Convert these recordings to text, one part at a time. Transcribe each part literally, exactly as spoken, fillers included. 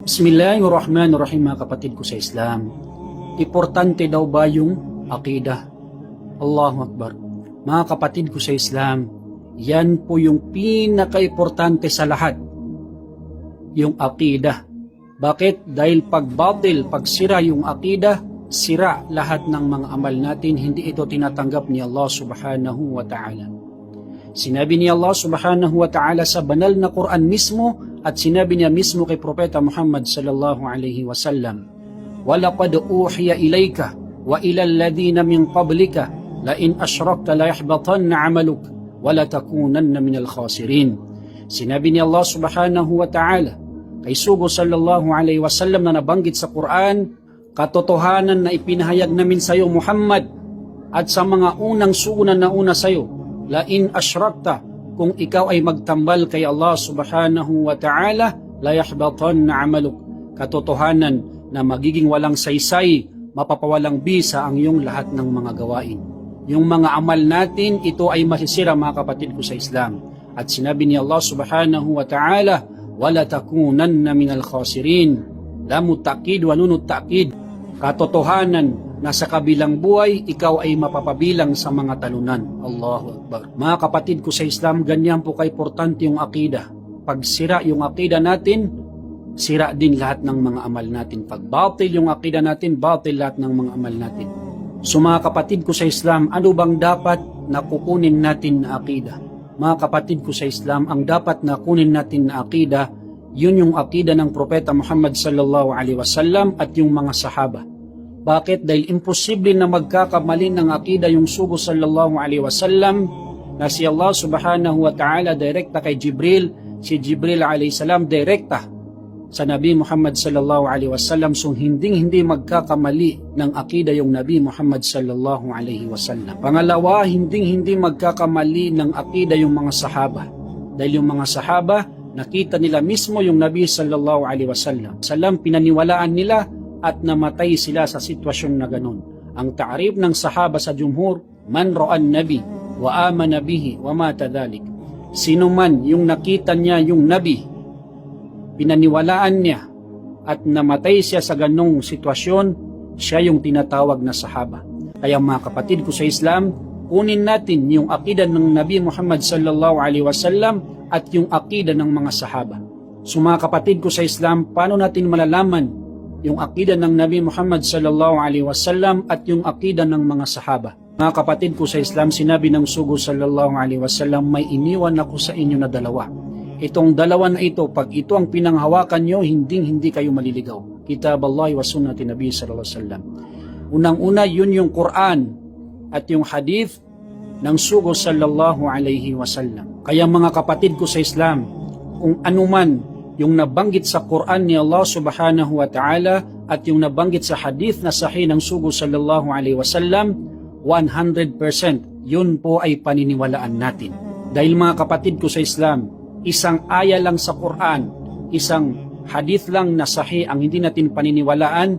Bismillahirrahmanirrahim, mga kapatid ko sa Islam. Importante daw ba yung aqidah? Allahu Akbar. Mga kapatid ko sa Islam, yan po yung pinaka-importante sa lahat. Yung aqidah. Bakit? Dahil pag batil, pag sira yung aqidah, sira lahat ng mga amal natin, hindi ito tinatanggap ni Allah Subhanahu wa Ta'ala. Sinabi ni Allah Subhanahu wa Ta'ala sa banal na Quran mismo at sinabi niya mismo kay Propeta Muhammad sallallahu alaihi wasallam, "Wa laqad uhiya ilayka wa ila alladhina min qablika la in ashrakta la yahbatanna amaluk wa la takunanna minal khasirin." Sinabi ni Allah Subhanahu wa Ta'ala kay Sugo sallallahu alaihi wasallam na nabanggit sa Quran, "Katotohanan na ipinahayag namin sa iyo, Muhammad, at sa mga unang sugo na nauna sa iyo, la in ashrakta, kung ikaw ay magtambal kay Allah Subhanahu wa Ta'ala, la yahbatanna amaluk." Katotohanan na magiging walang saysay, mapapawalang bisa ang iyong lahat ng mga gawain. Yung mga amal natin, ito ay masisira, mga kapatid ko sa Islam. At sinabi ni Allah Subhanahu wa Ta'ala, "Wa la takunanna minal khasirin." Lamu ta'kid wa nunu ta'kid. Katotohanan na sa kabilang buhay, ikaw ay mapapabilang sa mga talunan. Allahu Akbar. Mga kapatid ko sa Islam, ganyan po kaimportante yung aqidah. Pag sira yung aqidah natin, sira din lahat ng mga amal natin. Pag batil yung aqidah natin, batil lahat ng mga amal natin. So, mga kapatid ko sa Islam, ano bang dapat na kukunin natin na aqidah? Mga kapatid ko sa Islam, ang dapat na kunin natin na aqidah, yun yung aqidah ng Propeta Muhammad sallallahu alaihi wasallam at yung mga sahaba. Bakit? Dahil imposible na magkakamali ng aqidah yung Sugo sallallahu alaihi wasallam, na si Allah Subhanahu wa Ta'ala direkta kay Jibril, si Jibril alayhi salam direkta sa Nabi Muhammad sallallahu alaihi wasallam. So, hinding-hindi magkakamali ng aqidah yung Nabi Muhammad sallallahu alaihi wasallam. Pangalawa, hinding-hindi magkakamali ng aqidah yung mga sahaba. Dahil yung mga sahaba, nakita nila mismo yung Nabi sallallahu alaihi wasallam. Salam, pinaniwalaan nila at namatay sila sa sitwasyon na ganun. Ang ta'rif ng sahaba sa jumhur, "Man ra'an nabi wa amana bihi wa mata dhalik." Sino man yung nakita niya yung Nabi, pinaniwalaan niya, at namatay siya sa ganong sitwasyon, siya yung tinatawag na sahaba. Kaya, mga kapatid ko sa Islam, kunin natin yung aqidah ng Nabi Muhammad sallallahu alaihi wasallam at yung aqidah ng mga sahaba. So, mga kapatid ko sa Islam, paano natin malalaman yung aqidah ng Nabi Muhammad sallallahu alaihi wasallam at yung aqidah ng mga sahaba? Mga kapatid ko sa Islam, sinabi ng Sugo sallallahu alaihi wasallam, "May iniwan ako sa inyo na dalawa. Itong dalawa na ito, pag ito ang pinanghawakan nyo, hinding-hindi kayo maliligaw. Kitab Allah wa sunnati Nabi sallallahu alaihi wasallam." Unang-una, yun yung Quran at yung hadith ng Sugo sallallahu alaihi wasallam. Kaya, mga kapatid ko sa Islam, kung ano man yung nabanggit sa Quran ni Allah Subhanahu wa Ta'ala at yung nabanggit sa hadith na sahih ng Sugo sallallahu alaihi wasallam, one hundred percent, yun po ay paniniwalaan natin. Dahil, mga kapatid ko sa Islam, isang aya lang sa Quran, isang hadith lang na sahih ang hindi natin paniniwalaan,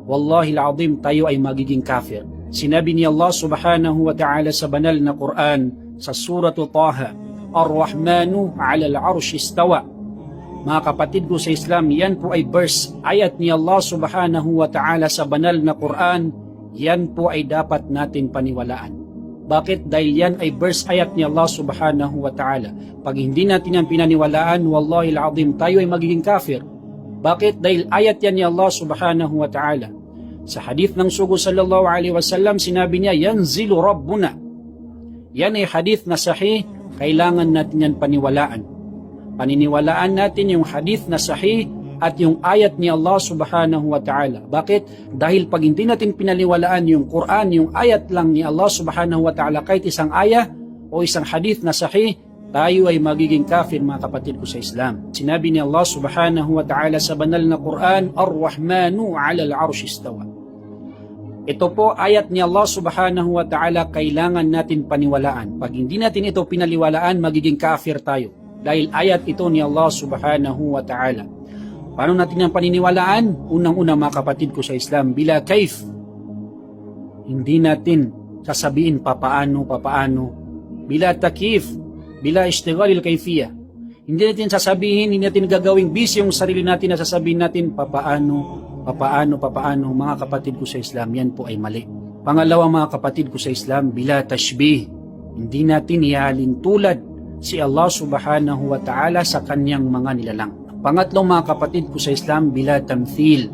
wallahil azim, tayo ay magiging kafir. Sinabi ni Allah Subhanahu wa Ta'ala sa banal na Quran, sa Surah Taha, "Ar-Rahmanu 'alal 'arshi istawa." Mga kapatid ko sa Islam, yan po ay verse, ayat ni Allah Subhanahu wa Ta'ala sa banal na Quran, yan po ay dapat natin paniwalaan. Bakit? Dahil yan ay verse, ayat ni Allah Subhanahu wa Ta'ala. Pag hindi natin yan pinaniwalaan, wallahil azim, tayo ay magiging kafir. Bakit? Dahil ayat yan ni Allah Subhanahu wa Ta'ala. Sa hadith ng Sugo sallallahu alaihi wasallam, sinabi niya, "Yanzilu Rabbuna." Yan ay hadith na sahih, kailangan natin yan paniwalaan. Paniniwalaan natin yung hadith na sahih at yung ayat ni Allah Subhanahu wa Ta'ala. Bakit? Dahil pag hindi natin pinaniwalaan yung Quran, yung ayat lang ni Allah Subhanahu wa Ta'ala, kahit isang ayah o isang hadith na sahih, tayo ay magiging kafir, mga kapatid ko sa Islam. Sinabi ni Allah Subhanahu wa Ta'ala sa banal na Quran, "Ar-Rahmanu 'alal 'arshi istawa." Ito po, ayat ni Allah Subhanahu wa Ta'ala, kailangan natin paniwalaan. Pag hindi natin ito pinaniwalaan, magiging kafir tayo. Dahil ayat ito ni Allah Subhanahu wa Ta'ala. Paano natin yan paniniwalaan? Unang-una, mga kapatid ko sa Islam, bila kaif. Hindi natin sasabihin papaano, papaano. Bila takyif, bila ishtighalil kayfiyah. Hindi natin sasabihin, hindi natin gagawing busy yung sarili natin na sasabihin natin, "Papaano, papaano, papaano?" Mga kapatid ko sa Islam, yan po ay mali. Pangalawa, mga kapatid ko sa Islam, bila tashbih. Hindi natin ihalin tulad si Allah Subhanahu wa Ta'ala sa kanyang mga nilalang. Pangatlo, mga kapatid ko sa Islam, bila tamthil.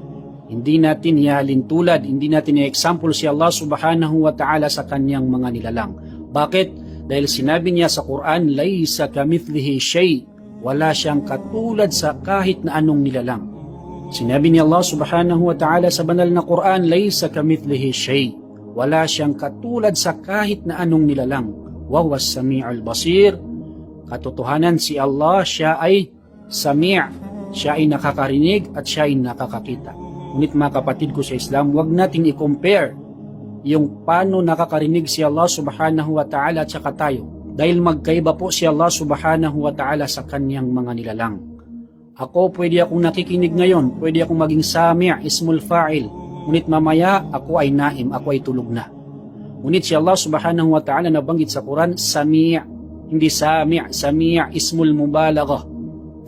Hindi natin ihalin tulad, hindi natin i-example si Allah Subhanahu wa Ta'ala sa kanyang mga nilalang. Bakit? Dahil sinabi niya sa Quran, "Laysa kamithlihi shay." Wala siyang katulad sa kahit na anong nilalang. Sinabi ni Allah Subhanahu wa Ta'ala sa banal na Quran, "Laysa kamithlihi shay." Wala siyang katulad sa kahit na anong nilalang. "Wa huwas sami'ul basir." Katotohanan, si Allah, siya ay Sami', siya ay nakakarinig at siya ay nakakakita. Ngunit, mga kapatid ko sa Islam, wag nating i-compare yung paano nakakarinig si Allah Subhanahu wa Ta'ala at saka tayo. Dahil magkaiba po si Allah Subhanahu wa Ta'ala sa kanyang mga nilalang. Ako, pwede akong nakikinig ngayon, pwede akong maging sami', ismul fa'il. Ngunit mamaya, ako ay naim, ako ay tulog na. Ngunit si Allah Subhanahu wa Ta'ala nabanggit sa Quran, Sami', hindi sami', Sami', ismul mubalaghah.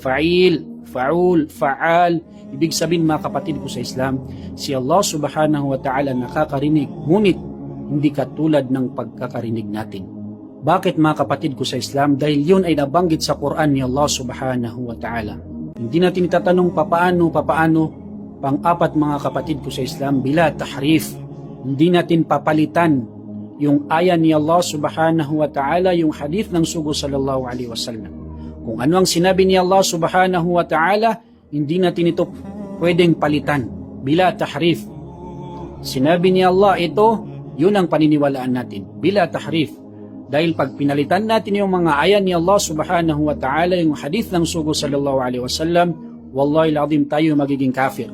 Fa'il, fa'ul, fa'al. Ibig sabihin, mga kapatid ko sa Islam, si Allah Subhanahu wa Ta'ala nakakarinig, ngunit hindi katulad ng pagkakarinig natin. Bakit, mga kapatid ko sa Islam? Dahil yun ay nabanggit sa Quran ni Allah Subhanahu wa Ta'ala. Hindi natin itatanong papaano, papaano. Pang-apat, mga kapatid ko sa Islam, bila tahrif. Hindi natin papalitan yung aya ni Allah Subhanahu wa Ta'ala, yung hadith ng Sugo Sallallahu Alaihi Wasallam. Kung ano ang sinabi ni Allah Subhanahu wa Ta'ala, hindi natin ito pwedeng palitan. Bila tahrif. Sinabi ni Allah ito, yun ang paniniwalaan natin. Bila tahrif. Dahil pag pinalitan natin yung mga ayat ni Allah Subhanahu wa Ta'ala, yung hadith ng Sugo Sallallahu Alaihi Wasallam, wallahi al-azim, tayo magiging kafir.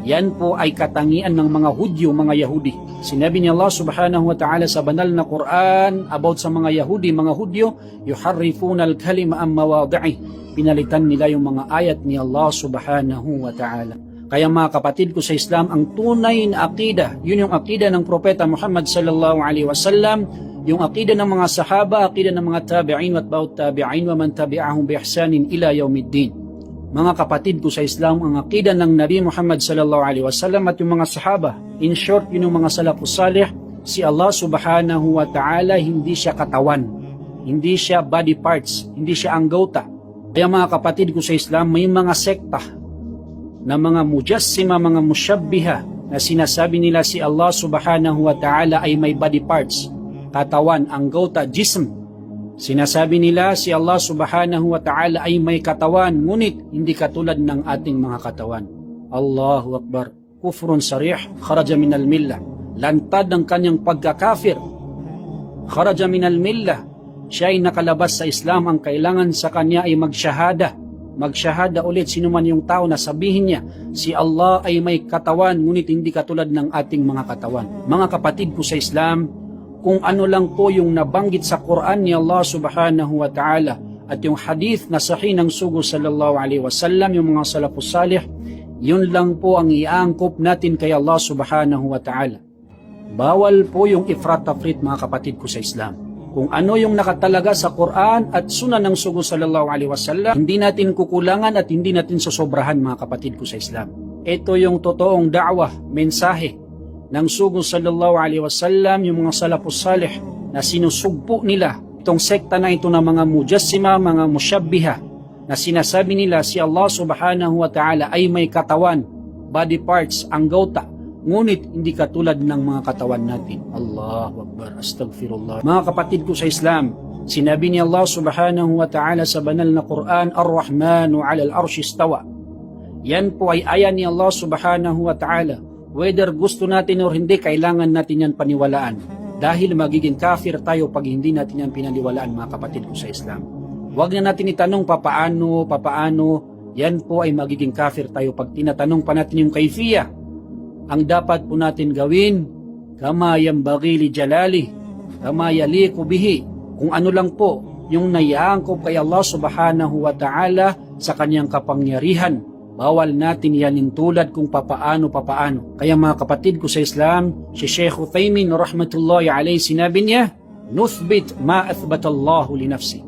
Yan po ay katangian ng mga Hudyo, mga Yahudi. Sinabi ni Allah Subhanahu wa Ta'ala sa banal na Quran about sa mga Yahudi, mga Hudyo, "Yuharrifuna al-kalima an mawadi'ih." Pinalitan nila yung mga ayat ni Allah Subhanahu wa Ta'ala. Kaya, mga kapatid ko sa Islam, ang tunay na akida, yun yung akida ng Propeta Muhammad Sallallahu Alaihi Wasallam, yung akida ng mga sahaba, akida ng mga tabi'in, wa atba'ut tabi'in, wa man tabi'ahum bi ihsanin ila yaumiddin. Mga kapatid ko sa Islam, ang akida ng Nabi Muhammad Sallallahu Alaihi Wasallam at yung mga sahaba, in short, yun yung mga salafus salih, si Allah Subhanahu wa Ta'ala hindi siya katawan, hindi siya body parts, hindi siya anggota. Kaya, mga kapatid ko sa Islam, may mga sekta na mga mujassima, mga mushabbiha na sinasabi nila si Allah Subhanahu wa Ta'ala ay may body parts, katawan, anggota, jism. Sinasabi nila si Allah Subhanahu wa Ta'ala ay may katawan, ngunit hindi katulad ng ating mga katawan. Allahu Akbar. Kufrun sarih, kharaja minal millah. Lantad ang kanyang pagkakafir. Kharaja minal millah. Siya ay nakalabas sa Islam, ang kailangan sa kanya ay magshahada. Magshahada ulit sino man yung tao na sabihin niya, si Allah ay may katawan, ngunit hindi katulad ng ating mga katawan. Mga kapatid ko sa Islam, kung ano lang po yung nabanggit sa Quran ni Allah Subhanahu wa Ta'ala at yung hadith na sahih ng Sugo Sallallahu Alaihi Wasallam, yung mga salafus salih, yun lang po ang iaangkop natin kay Allah Subhanahu wa Ta'ala. Bawal po yung ifrat tafrit, mga kapatid ko sa Islam. Kung ano yung nakatalaga sa Quran at Sunnah ng Sugo Sallallahu Alaihi Wasallam, hindi natin kukulangan at hindi natin sosobrahan, mga kapatid ko sa Islam. Ito yung totoong da'wah, mensahe ng Sugo Sallallahu Alaihi Wasallam, yung mga salafus salih na sinusugpo nila itong sekta na ito na mga mujassima, mga mushabbiha, na sinasabi nila si Allah Subhanahu wa Ta'ala ay may katawan, body parts, anggota, ngunit hindi katulad ng mga katawan natin. Allahu Akbar, astaghfirullah. Mga kapatid ko sa Islam, sinabi ni Allah Subhanahu wa Ta'ala sa banal na Quran, "Ar-Rahmanu 'alal arshi istawa." Yan po ay aya ni Allah Subhanahu wa Ta'ala. Whether gusto natin or hindi, kailangan natin yan paniwalaan. Dahil magiging kafir tayo pag hindi natin yan pinaniwalaan, mga kapatid ko sa Islam. Huwag na natin itanong papaano, papaano. Yan po ay magiging kafir tayo pag tinatanong pa natin yung kayfiyah. Ang dapat po natin gawin, kama yanbaghi li jalali, kama yaliqu bihi. Kung ano lang po yung naiaangkop kay Allah Subhanahu wa Ta'ala sa kanyang kapangyarihan. Bawal natin ihalin tulad kung papaano-papaano. Kaya, mga kapatid ko sa Islam, si Sheikh Uthaymin rahmatullahi alayhi, sinabi niya, "Nuthbit ma athbatallahu li nafsi."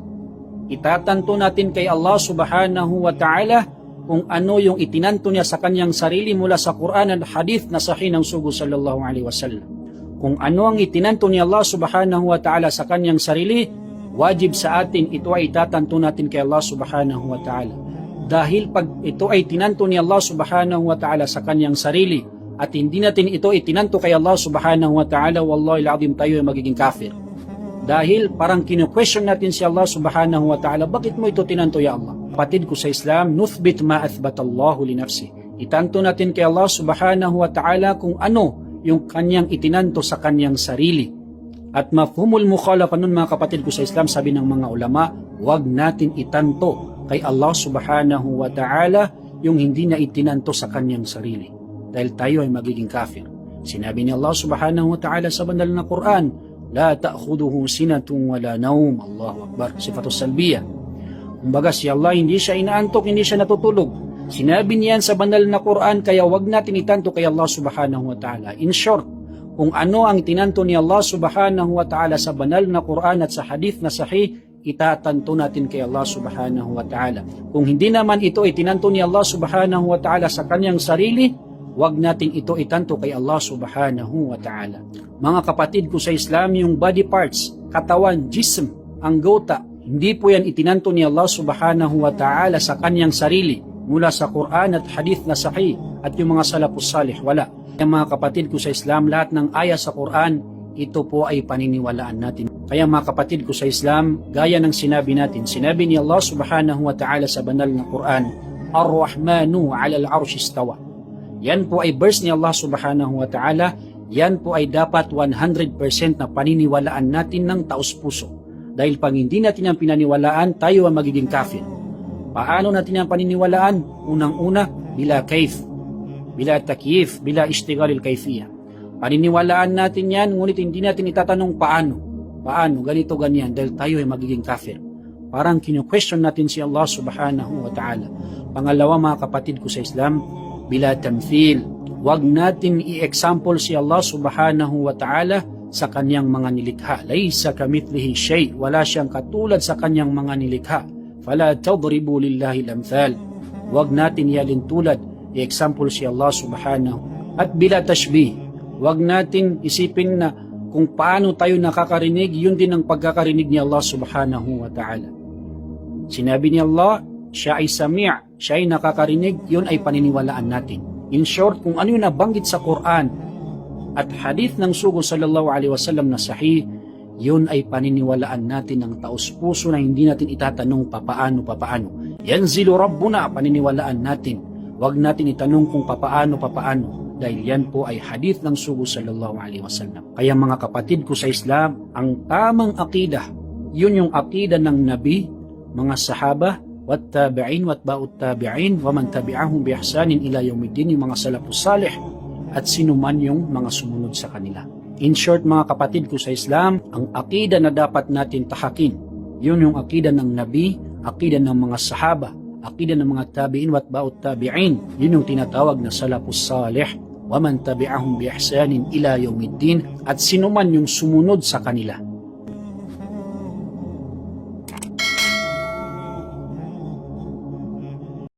Itatanto natin kay Allah Subhanahu wa Ta'ala kung ano yung itinanto niya sa kanyang sarili mula sa Quran at hadith na sahih ng sugo sallallahu alaihi wasallam. Kung ano ang itinanto ni Allah Subhanahu wa Ta'ala sa kanyang sarili, wajib sa atin ito ay itatanto natin kay Allah Subhanahu wa Ta'ala. Dahil pag ito ay tinanto ni Allah Subhanahu wa Ta'ala sa kanyang sarili at hindi natin ito itinanto kay Allah Subhanahu wa Ta'ala, wallahil azim, tayo ay magiging kafir. Dahil parang kino-question natin si Allah Subhanahu wa Ta'ala, "Bakit mo ito tinanto, ya Allah?" Kapatid ko sa Islam, nuthbit ma athbatallahu li nafsi. Itanto natin kay Allah Subhanahu wa Ta'ala kung ano yung kanyang itinanto sa kanyang sarili. At mafhumul mukhalafa nun, mga kapatid ko sa Islam, sabi ng mga ulama, wag natin itanto kay Allah Subhanahu wa Ta'ala yung hindi niya itinanto sa kanyang sarili. Dahil tayo ay magiging kafir. Sinabi ni Allah Subhanahu wa Ta'ala sa banal na Quran, "La ta'khudhuhu sinatun wa la nawm." Allahu Akbar. Sifatus salbiyah. Kumbaga, si Allah, hindi siya inaantok, hindi siya natutulog. Sinabi niyan sa banal na Quran, kaya wag natin itanto kay Allah Subhanahu wa Ta'ala. In short, kung ano ang tinanto ni Allah Subhanahu wa Ta'ala sa banal na Quran at sa hadith na sahih, itatanto natin kay Allah Subhanahu wa Ta'ala. Kung hindi naman ito itinanto ni Allah Subhanahu wa Ta'ala sa kanyang sarili, wag natin ito itanto kay Allah Subhanahu wa Ta'ala. Mga kapatid ko sa Islam, yung body parts, katawan, jism, anggota, hindi po yan itinanto ni Allah Subhanahu wa Ta'ala sa kanyang sarili mula sa Quran at hadith na sahih at yung mga salafus salih. Wala. Kaya, mga kapatid ko sa Islam, lahat ng ayah sa Quran, ito po ay paniniwalaan natin. Kaya, mga kapatid ko sa Islam, gaya ng sinabi natin, sinabi ni Allah Subhanahu wa Ta'ala sa banal na Quran, "Ar-Rahmanu 'alal 'arshi istawa." Yan po ay verse ni Allah Subhanahu wa Ta'ala, yan po ay dapat one hundred percent na paniniwalaan natin ng taos-puso. Dahil pag hindi natin yan pinaniwalaan, tayo ang magiging kafir. Paano natin yan paniniwalaan? Unang-una, bila kayf, bila takyif, bila ishtigalil kayfiyah. Paniniwalaan natin yan, ngunit hindi natin itatanong paano. Paano, ganito, ganyan, dahil tayo ay magiging kafir. Parang kino-question natin si Allah Subhanahu wa Ta'ala. Pangalawa, mga kapatid ko sa Islam, bila tamthil. Wag natin i-example si Allah Subhanahu wa Ta'ala sa kanyang mga nilikha. "Laysa kamithlihi shay'." Wala siyang katulad sa kanyang mga nilikha. "Fala tadribu lillahil amthal." Wag natin iyalintulad, i-example si Allah Subhanahu. At bila tashbih. Wag natin isipin na kung paano tayo nakakarinig, yun din ang pagkakarinig ni Allah Subhanahu wa Ta'ala. Sinabi ni Allah, siya ay sami', siya ay nakakarinig, yun ay paniniwalaan natin. In short, kung ano yung nabanggit sa Quran at hadith ng sugo sallallahu alaihi wasallam na sahih, yun ay paniniwalaan natin ng taos-puso na hindi natin itatanong papaano, papaano. "Yanzilu Rabbuna," paniniwalaan natin. Wag natin itanong kung papaano, papaano. Dahil yan po ay hadith ng sugo sallallahu alaihi wasallam. Kaya, mga kapatid ko sa Islam, ang tamang aqidah, yun yung aqidah ng Nabi, mga sahaba, wat tabi'in, wat ba'ut tabi'in, wa man tabi'ahum bi ihsanin ila yawmiddin, yung mga salafus salih, at sino man yung mga sumunod sa kanila. In short, mga kapatid ko sa Islam, ang aqidah na dapat natin tahakin, yun yung aqidah ng Nabi, aqidah ng mga sahaba, aqidah ng mga tabi'in, wat ba'ut tabi'in, yun yung tinatawag na salafus salih, wa man tabi'ahum bi ihsanin ila yawmiddin, at sino man yung sumunod sa kanila.